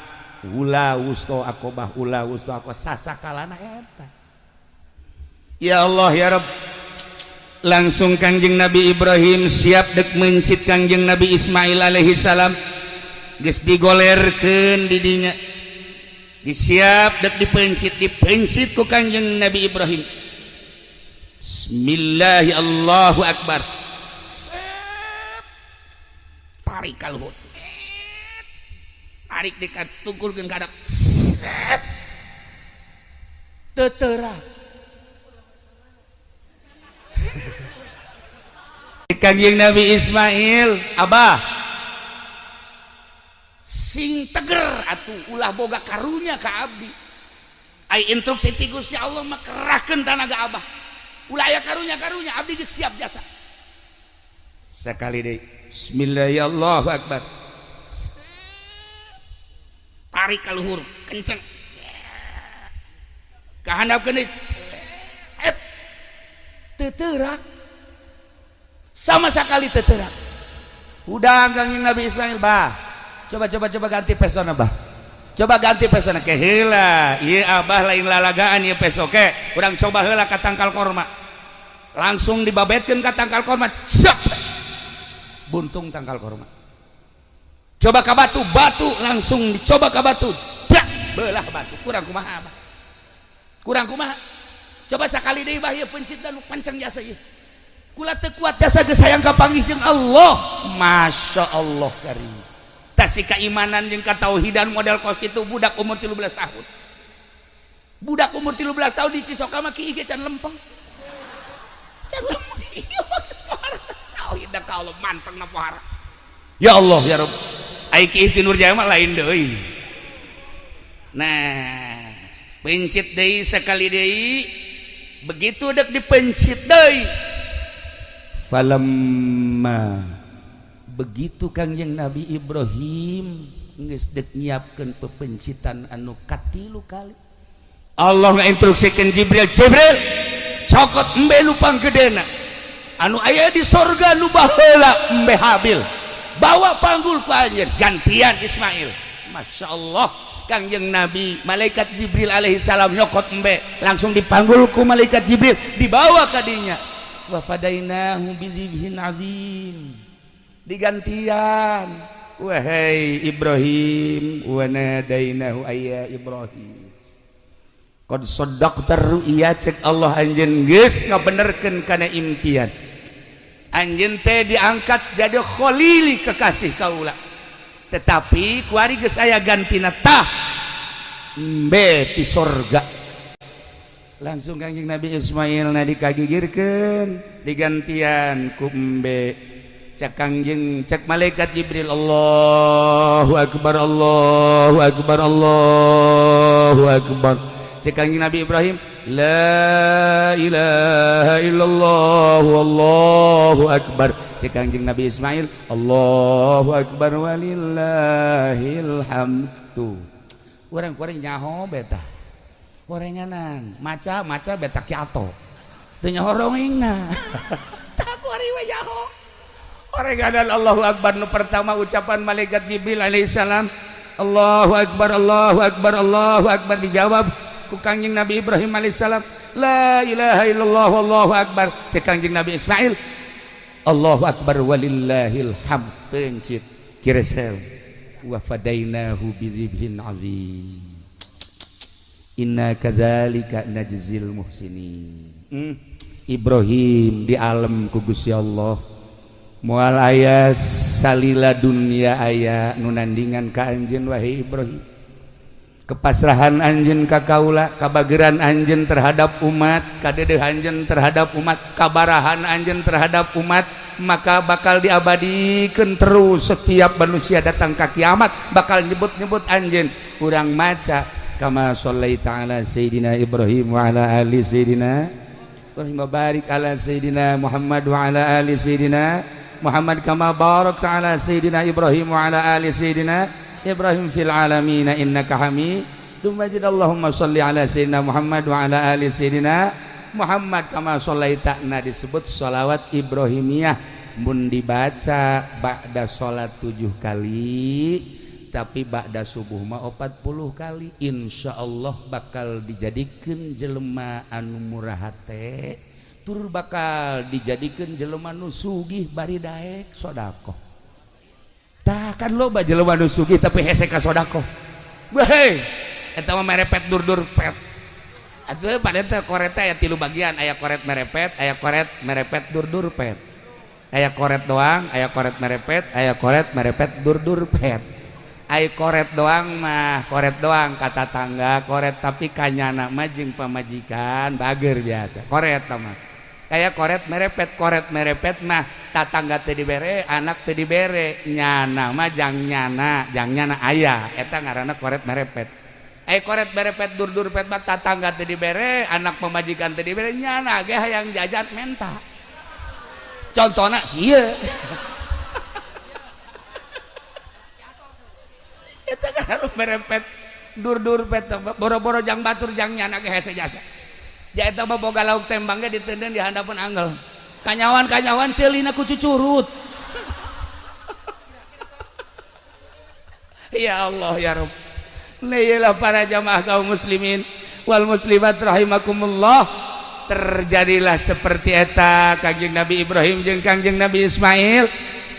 ula wusto akobah, ula wusto akobah sasakalana eta. Ya Allah ya Rob, langsung Kangjeng Nabi Ibrahim siap dek mencit Kangjeng Nabi Ismail alaihi salam, geus digolerkeun di dinya. Disiap dek dipencit, dipencit ku Kangjeng Nabi Ibrahim. Bismillahi Allahu Akbar. Tarik kaluhur. Tarik dekat tungkulkeun ka hadap. Tetera. Kangjeng Nabi Ismail, abah sing teger atuh ulah boga karunya ka abdi. Ai instruksi ti Gusti Allah mah kerahkeun tanaga abah. Ulah aya karunya-karunya abdi geus siap jasa. Sekali deui. Bismillahirrahmanirrahim. Akbar. Tarik ka luhur kenceng. Ka handapkeun deui. Teu teurak. Sama sekali teu teurak. Udah Kangjeng Nabi Ismail bah. Coba coba coba ganti pesona bah. Coba ganti pesona ke heula. Ieu abah lain lalagaan ieu peso ke. Urang coba heula ka tangkal korma. Langsung dibabetkeun ka tangkal korma. Cek. Buntung tangkal korma. Coba ka batu, batu langsung dicoba ka batu. Dak, belah batu. Kurang kumaha abah? Kurang kumaha? Coba sakali deui bah ieu pencitna nu kenceng jasa ieu. Kula teu kuat jasa geus hayang kapanggih jeung Allah. Masya Allah karim. Tasih keimanan jeung katauhidan model kos kitu budak umur 13 tahun. Budak umur 13 tahun di Cisoka mah kieu ge can lempeng. Can lempeng ieu mah geus pohara. Tauhid ka Allah manteng na pohara. Ya Allah ya Rabb. Ai kieu ti Nurjaya mah lain deui. Nah, pencit deui sekali deui, begitu dek dipencit deui. Falamma begitu Kangjeng Nabi Ibrahim geus dek nyiapkeun pepencitan anu katilu kali. Allah ngainstruksikeun Jibril, Jibril cokot embe nu panggedena anu aya di sorga nu baheula embe Habil, bawa panggul ku anjeun gantian Ismail. Masya Allah Kangjeng Nabi malaikat Jibril alaihi salam nyokot embe langsung dipanggul ku malaikat Jibril dibawa ka dinya. Wa fadainahu bizibhin azim, digantian. Wahai Ibrahim, wa nadainahu ayya Ibrahim qad saddaqta ru'ya, cek Allah anjeun geus ngabenerkeun kana impian anjeun teh diangkat jadi khalili kekasih kaula, tetapi kuari geus aya gantina tah Embe ti sorga. Langsung Kangjeng Nabi Ismail na dikagigirkeun digantian ku embe. Cek Kangjeng, cek malaikat Jibril, Allahu akbar, Allahu akbar, Allahu akbar. Cek Kangjeng Nabi Ibrahim, la ilaha illallah wallahu akbar. Cek Kangjeng Nabi Ismail, Allahu akbar walillahil hamdu. Urang-urang nyaho beta. Gorenganan, maca-maca beta kiato. Teu nyaho rongengna. Tah kuari we nyaho. Orenganan Allahu akbar nu pertama ucapan malaikat Jibril alaihissalam, Allahu akbar, Allahu akbar, Allahu akbar, dijawab ku Kangjeng Nabi Ibrahim alaihissalam, la ilaha illallah wallahu akbar. Cek Kangjeng Nabi Ismail, Allahu akbar walillahil hamd. Pencit kiresel wa fadainahu bidzibhin azim. Inna kadzalika najzil muhsinin. Ibrahim di alam ku Gusti Allah. Moal aya salila dunia aya nu nandingan ka anjeun wahai Ibrahim. Kepasrahan anjeun ka kaula, kabageran anjeun terhadap umat, kadedeh anjeun terhadap umat, kabarahan anjeun terhadap umat, maka bakal diabadikeun terus setiap manusia datang ka kiamat bakal nyebut-nyebut anjeun. Urang maca kama shallaita ala sayidina Ibrahim wa ala ali sayidina Ibrahim wa barik ala sayidina Muhammad wa ala ali sayidina Muhammad kama barakta ala sayidina Ibrahim wa ala ali sayidina Ibrahim fil alamin innaka Hamidum Majid. Allahumma shalli ala sayidina Muhammad wa ala ali sayidina Muhammad kama shallaita. Nah, disebut sholawat Ibrahimiyah mun dibaca ba'da sholat 7 kali, tapi ba'da subuh mah 40 kali, insyaallah bakal dijadikeun jelema anu murah hate, tur bakal dijadikeun jelema nu sugih bari daek sedekah. Tah kan loba jelema nu sugih tapi hese ka sedekah. Weh, eta mah merepet dur-dur pet. Atuh pada teh koret aya 3 bagian, aya koret merepet, aya koret merepet dur-dur pet. Aya koret doang, aya koret merepet, aya koret merepet dur-dur pet. Ai koret doang mah koret doang kata tangga koret, tapi kanyana mah jeung pamajikan bager biasa koret mah. Kayak koret merepet, koret merepet mah tatangga teu dibere, anak teu dibere, nyana mah jang nyana aya, eta ngaranna koret merepet. Ai koret merepet dur-dur pet mah tatangga teu dibere, anak pamajikan teu dibere, nyana ge hayang jajan menta. Contona sieun. Eta kan merepet dur-dur pet boro-boro jang batur jang nyana ge hese jasa. Dia eta mah boga lauk tembang ge ditenden di handapeun anggel. Kanyawan-kanyawan ceulina ku cucurut. Ya Allah ya Rabb. Neilah para jamaah kaum muslimin wal muslimat rahimakumullah. Terjadilah seperti eta Kangjeng Nabi Ibrahim jeung Kangjeng Nabi Ismail.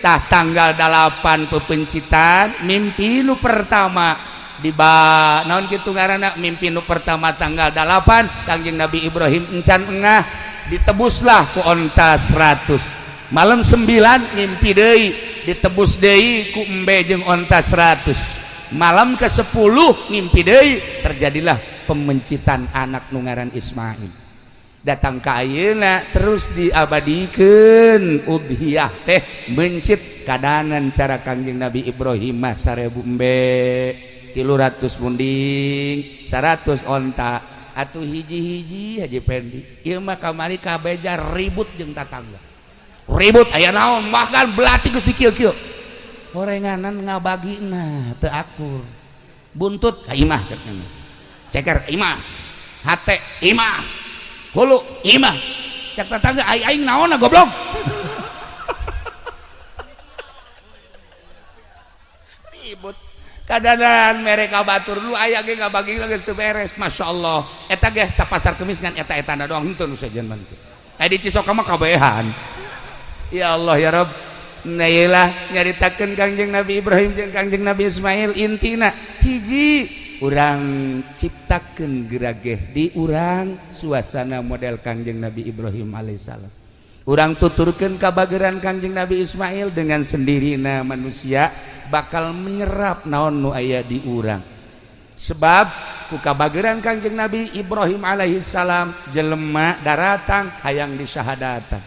Tah tanggal 8 pepencitan mimpi nu pertama di ba naon kitu ngaranna mimpi nu pertama tanggal 8 Kangjeng Nabi Ibrahim encan engah ditebuslah ku onta 100. Malam 9 mimpi deui ditebus deui ku embe jeung onta 100. Malam ke-10 mimpi deui terjadilah pemencitan anak nu ngaran Ismail. Datang ka ayeuna terus diabadikeun udhiyah teh mencit kadanan cara Kangjeng Nabi Ibrahim mah 1000 embe 300 munding 100 onta atuh hiji-hiji Haji Pendi ieu mah kamari kabeja ribut jeung tatangga ribut aya naon bahkan belati geus dikieu-kieu horenganan ngabagina teu akur buntut ka imah cek ceker imah hate imah hulu imah cek tetangga aing naonna goblok. Ribut kadanan mereka batur lu aya ge ngabagi geus teu beres. Masyaallah eta ge sapasar kemis ngan eta-etana doang henteu nu sejen mah teu. Aya di Cisoka mah kabehan. Ya Allah ya Rabb. Nah ieu nyaritakeun Kangjeng Nabi Ibrahim jeung Kangjeng Nabi Ismail intina hiji urang ciptakeun gerageh di urang suasana model Kangjeng Nabi Ibrahim alaihissalam. Urang tuturkeun kabageran Kangjeng Nabi Ismail dengan sendirina manusia bakal menyerap naon nu aya di urang. Sebab ku kabageran Kangjeng Nabi Ibrahim alaihi salam jelema daratang hayang disyahadatan.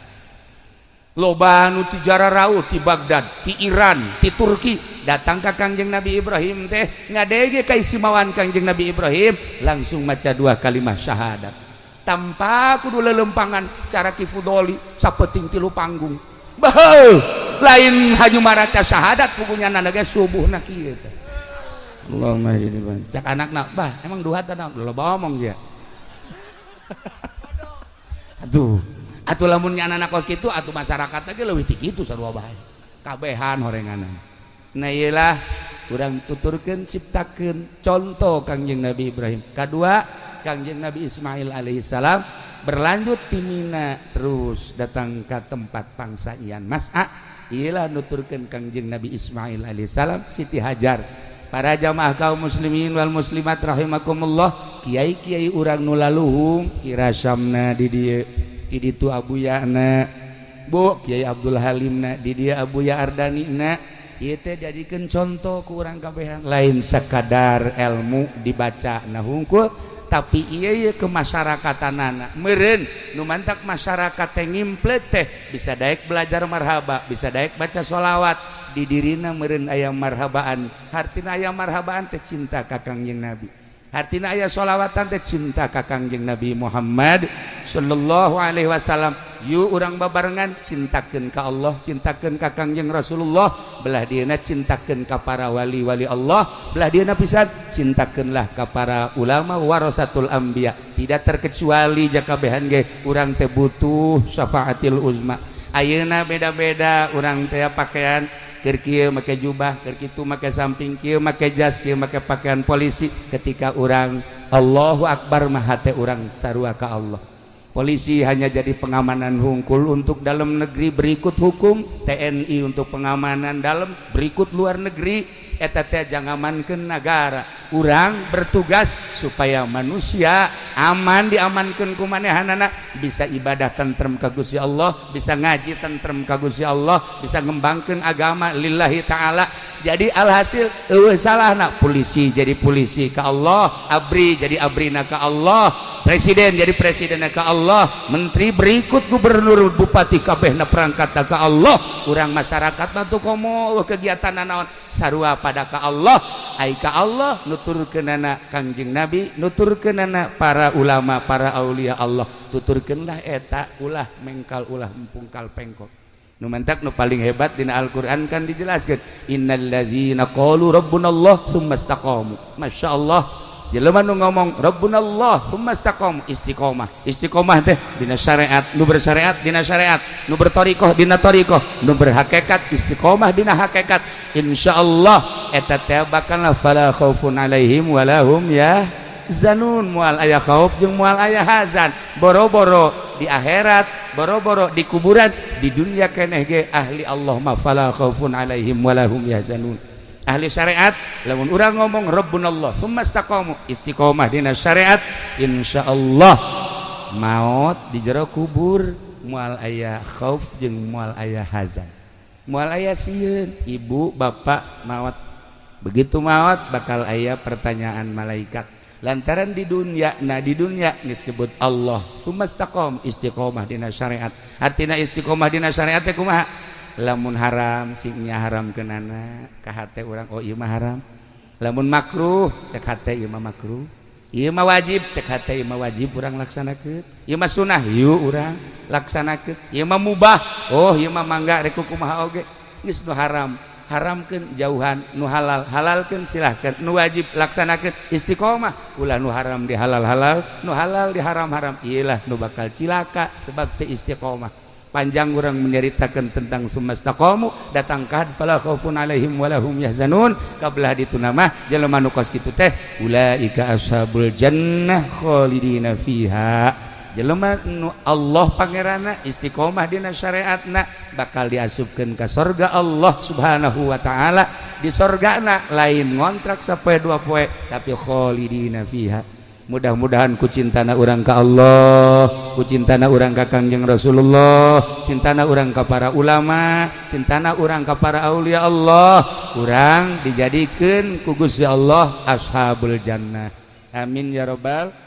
Loba nu ti jararauh ti Baghdad, ti Iran, ti Turki datang ka Kangjeng Nabi Ibrahim teh ngadege kaistimewaan Kangjeng Nabi Ibrahim langsung maca dua kalimat syahadat. Tanpa kudu lelempangan cara Ki Fudoli sapeting tilu panggung. Bah, lain haju maraca syahadat pugunya nanaga subuhna kieu teh. Allahumma ini bang. Cak anakna, bah emang duha tanah, loba omong sia. Aduh, atuh lamun nya anak kos kitu atuh masyarakat ge leuwih ti kitu sarua bae. Kabehan horenganan. Nah ieu lah urang tuturkeun ciptakeun contoh Kangjeng Nabi Ibrahim. Kadua Kangjeng Nabi Ismail alaihissalam berlanjut ti Mina terus datang ke tempat pangsaian Mas'a. Ieu lah nuturkeun Kangjeng Nabi Ismail alaihissalam Siti Hajar. Para jamaah kaum muslimin wal muslimat rahimakumullah, kiai-kiai urang nu laluhung kirasamna di dieu, di ditu Abuyana, Bu Kiai Abdul Halimna, di dieu Abuya Ardanina, ieu teh jadikeun contoh ku urang kabehan. Lain sekadar ilmu dibaca na hungkul, tapi ieu kemasyarakatanana. Meureun nu mantak masyarakat teh ngimplet teh bisa daek belajar marhaba, bisa daek baca sholawat. Di dirina meureun aya marhabaan, hartina aya marhabaan teh cinta ka Kangjeng Nabi, hartina aya sholawatan teh cinta ka Kangjeng Nabi Muhammad sallallahu alaihi wasallam. Yuk urang babarengan cintakeun ka Allah, cintakeun ka Kangjeng Rasulullah, belah dieuna cintakeun ka para wali-wali Allah, belah dieuna pisan cintakeunlah ka para ulama warasatul anbiya. Tidak terkecuali jakabehan ge urang teh butuh syafaatil uzma. Ayeuna beda-beda urang teh pakaian keur kieu make jubah, keur kitu make samping, kieu make jas, kieu make pakaian polisi. Ketika urang Allahu Akbar mah hate urang sarua ka Allah. Polisi hanya jadi pengamanan hungkul untuk dalam negeri berikut hukum, TNI untuk pengamanan dalam berikut luar negeri. Eta teh jangamankeun nagara. Urang bertugas supaya manusia aman, diamankeun ku manehanana, bisa ibadah tentrem ka Gusti Allah, bisa ngaji tentrem ka Gusti Allah, bisa ngembangkeun agama lillahi ta'ala. Jadi alhasil eueuh salahna polisi jadi polisi ka Allah, abri jadi abrina ka Allah, presiden jadi presidenna ka Allah, menteri berikut gubernur bupati kabehna perangkat ka Allah. Urang masyarakat mah tuh komo kegiatan naon sarua pada ka Allah. Ai ka Allah nuturkeunana Kangjeng Nabi, nuturkeunana para ulama, para aulia Allah. Tuturkeunlah eta ulah mengkal, ulah empungkal pengkok. Nu mantak nu paling hebat dina Al-Qur'an kan dijelaskeun, innallazina qalu rabbunallah tsumma istaqamu. Masyaallah, jelema nu ngomong rabbunallah tsumma istaqamu, istiqomah. Istiqomah teh dina syariat, nu bersyariat dina syariat, nu berthariqah dina thariqah, nu berhakikat istiqomah dina hakikat. Insyaallah eta teh bakalna fala khaufun alaihim walahum yahzanun, moal aya khauf jeung moal aya hazan. Boro-boro di akhirat, boro-boro di kuburan, di dunia keneh ge ahli Allah mah fala khaufun alaihim walahum yahzanun. Ahli syariat lamun urang ngomong rabbunallah tsumma istaqamu, istiqomah dina syariat, insyaallah maot di jero kubur moal aya khauf jeung moal aya hazan, moal aya sieun. Ibu bapak maot, begitu maot bakal aya pertanyaan malaikat. Lantaran di dunia, nah di dunia geus disebut Allah tsumma istaqam, istiqomah dina syariat. Artina istiqomah dina syariat teh kumaha? Lamun haram sing nya haram keunana ka hate urang, oh ieu mah haram. Lamun makruh cek hate ieu mah makruh. Ieu mah wajib cek hate ieu mah wajib urang laksanakeun. Ieu mah sunah yuk urang laksanakeun. Ieu mah mubah, oh ieu mah mangga rek kumaha oge. Geus nu haram haramkeun jauhan, nu halal halalkeun silahkan, nu wajib laksanakeun istiqomah. Ulah nu haram di halal-halal, nu halal di haram-haram, iyalah nu bakal cilaka sebab teu istiqomah. Panjang urang menyeritakan tentang sumastaqamu, datang ka fala khaufun alaihim walahum yahzanun. Kabelah ditu nama jelema nu kos kitu teh ulaika ashabul jannah khalidina fiha. Jelema nu Allah pangeranna istiqomah dina syariatna bakal diasupkeun ka sorga Allah Subhanahu wa taala. Di sorgana lain ngontrak sapoe dua poe, tapi khalidina fiha. Mudah-mudahan ku cintana urang ka Allah, ku cintana urang ka Kangjeng Rasulullah, cintana urang ka para ulama, cintana urang ka para aulia Allah, urang dijadikeun ku Gusti Allah ashabul jannah. Amin ya rabbal.